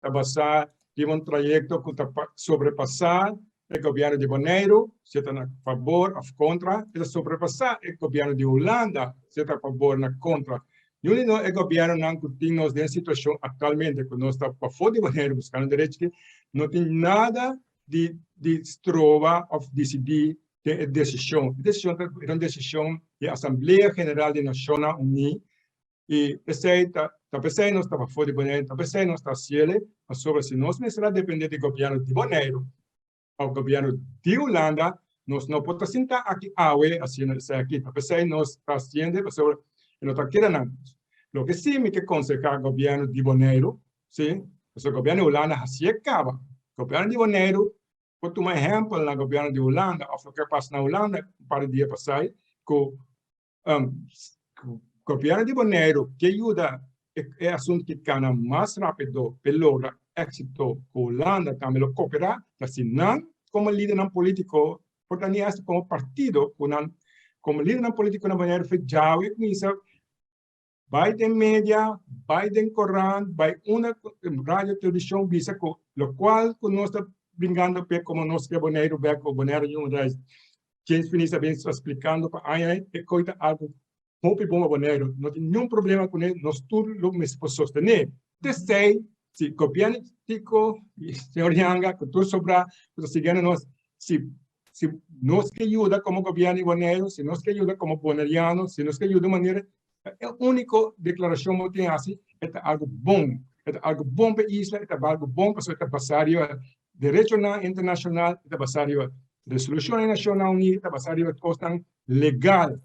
Ta basá riba un trayekto ku ta sobrepasá e gobièrnu di Boneiru, si ta na fabor òf kontra, e ta sobrepasá e gobièrnu di Hulanda, si ta fabor na kontra. Niun di nos e gobièrnunan ku tin nos den situashon aktualmente ku nos ta pafó di Boneiru buskando derecho aki, no tin nada di di stroba òf disidí den e desishon. E desishon ta un desishon di Asamblea General di Nashonnan Uní. I p'esei ta ta p'esei nos ta pafó di Boneiru, ta p'esei nos ta hasiel, pasobra si nos mester a dependé di gobièrnu di Boneiru òf gobièrnu di Hulanda, nos no por ta sintá aki awe hasiendo esaki. Ta p'esei nos ta hasiendo pasobra e no ta keda nan. Loke sí mi ke konsehá gobièrnu di Boneiru, sí, pasobra gobièrnu di Hulanda hasié kaba. Gobièrnu di Boneiru por tuma ehèmpel na gobièrnu di Hulanda òf loke a pasa na Hulanda un par di dia pasá ku Gobièrnu di Boneiru ke yuda e asuntu ki kana mas rápido p'e logra éksito ku Hulanda tambe lo koperá, ta si nan komo lidernan polítiko, por ta ni hasta komo partido ku nan komo lidernan polítiko na Boneiru fe djawe kuminsá bai den media, bai den korant, bai unda radio, televishon bisa ku lokual ku nos ta bringando p'e komo nos ke Boneiru bèk o Boneiru Human Rights. James Finies a bin splikando pa aña e koe ta algu hopi bon pa Boneiru. No tin niun problema kuné, nos tur lo mester por sostené. T'esei si gobièrnu Tico i señor Janga ku tur sobrá ku ta siguiendo nos, si si nos ke yuda komo gobièrnu di Boneiru, si nos ke yuda komo boneriano, si nos ke yuda un manera, e úniko deklarashon bo tin hasi e ta algu bon. E ta algu bon pa e isla, e ta algu bon pasobra e ta basá riba derechonan internashonal, e ta basá riba resolushon di Nashonnan Uní, e ta basá riba kosnan legal.